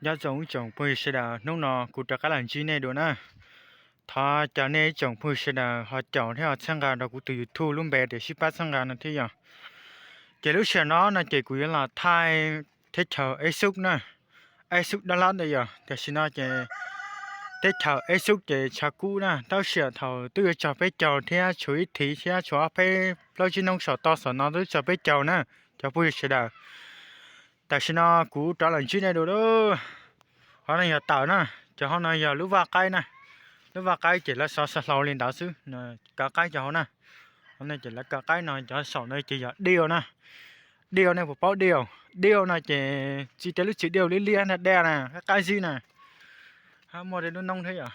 Nyob zoo ib tsoom phooj ywg sawv daws, hnub no kuv rov qab los ntsib nej dua na. Thov caw nej ib tsoom phooj ywg sawv daws ho caum thiab ho txhawb nqa rau kuv tus YouTube lub npe tias Sib Pab Txhawb Nqa no thiab yog. Ces lub sij hawm no no ces kuv yuav los thaij teb chaws Eb Xub na, Eb Xub Dab Lab na yog. Tam sim no ces teb chaws Eb Xub ces tshav kub na, tab sis thaum twb yuav txog peb caug thiab tshuav ib thiv thiab tshuav ob peb plaub tsib hnub saum toj saum no twb txog peb caug na, cov phooj ywg sawv daws. Tam sim no kuv rov los ntsib nej dua lauj. Hauv no yog taws na, cov hauv no yog lub vaj qaib na. Lub vaj qaib ces lawv xov xa hlau li ntawd xwb, kav qaib cov hauv na. Hauv no ces lawv kav qaib no, cov saum no ces yog diaus na. Diaus, nej puas paub diaus? Diaus no ces tsis tias lub txiv diaus liab liab ntag, dej na, qab qab zib na. Hab muaj tej lub noob thiab yom.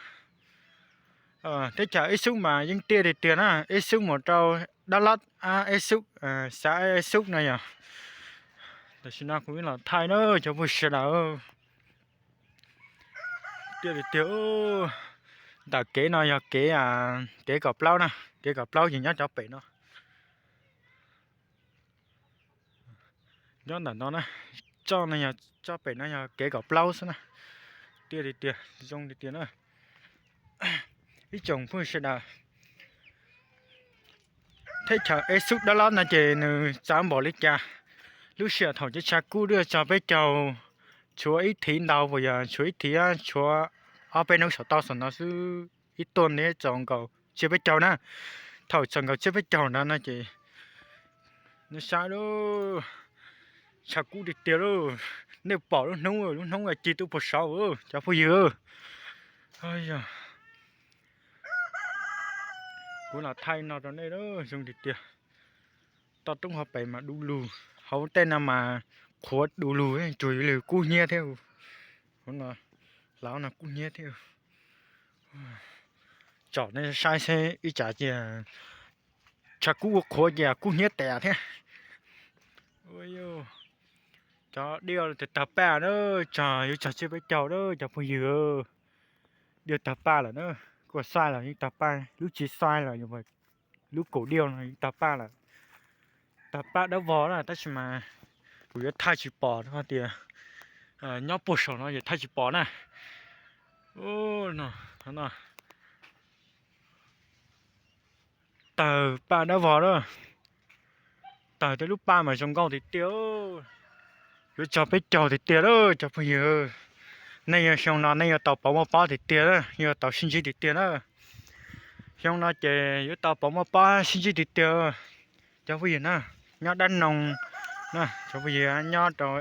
Teb chaws Eb Xub mas yeej tiaj tiag tiag na, Eb Xub mus rau Dab Lab, Eb Xub, xav Eb Xub no yog. Tam sim no kuv los thaij na cov phooj ywg sawv daws. Tiaj tiag tiag. Ntawm kev no yog kev, kev kaum plaub na, kev kaum plaub ces nyob cov pem no. Nyob ntawm no na, txoj no yog, txoj pem no yog kev kaum plaub xwb na. Tiaj tiag tiag, zoo tiag tiag na. Ib tsoom phooj ywg sawv daws, teb chaws Eb Xub Dab Lab no ces nws txawv npaum li cas? Lub sij hawm thaum cov tshav kub twb txog peb caug, tshuav ib thiv ntau, puas yog tshuav ib thiv, tshuav ob peb hnub saum toj saum no xwb, ib tuaj neb txaus nkaus tsiab peb caug na. Thaum txaus nkaus tsiab peb caug ntawd no ces nej saib lauj, tshav kub tiag tiag lauj. Nej pom lub hnub, lub hnub cig tuaj puag saud cov phooj ywg. Yog kuv los thaij no rau nej, zoo tiag tiag. Toj roob hauv pes mas du lug, hauv tej no mas qhuav du lug, tsuas yog li kub hnyiab thiab. Hauv no, hauv no kub hnyiab thiab. Tsom nej saib seb ib tsam cia tshav kub ua qhuav ces kub hnyiab tas thiab. Cov diaj tag paj na, txog yuav txog tsiab peb caug na cov phooj ywg. Diaj tag paj lawm na, kuj xaij los yeej tag paj, lub tsis xaij los lub kaum diaj no yeej tag paj lawm. Tag paj dawb vog na, tab sis mas kuv yuav thaij tsis pom no tias nyob puag saum no ces thaij tsis pom na. Tawg paj dawb vog na. Tawg tej lub paj mas zoo nkauj tiag tiag. Yuav txog peb caug tiag tiag lawm cov phooj ywg. Nej yog xyoo no nej yuav tau pauv muaj pob tiag tiag na, yuav tau sib ntsib tiag tiag na. Xyoo no ces yuav tau pauv muaj pob sib ntsib tiag tiag. Cov phooj ywg na, nyob dab noog na, cov phooj ywg nyob rau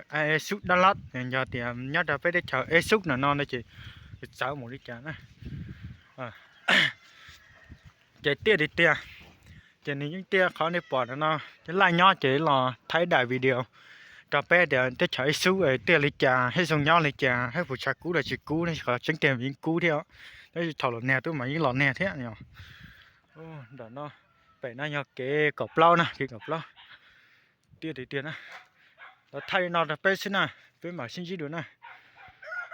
Xub Dab Lab, yog tias nyob rau peb teb chaws Eb Xub no no ces txawv mus li cas na. Ces tiaj tiag tiag, ces nws yeej tiaj qhov nej pom no no. Ces laj nyob ces los thaij daim video rau peb tias teb chaws Eb Xub tiaj li cas, hab zoo nyob li cas, hab puas tshav kub los tsis kub, tab sis qhov tseeb tiag yeej kub thiab. Tab sis thaum los nag twb mas yeej los nag thiab. Ntawm no, pem no yog kev kaum plaub na, kev kaum plaub. Tiaj tiag tiag na. Los thaij li no rau peb xwb na, peb mam sib ntsib dua na.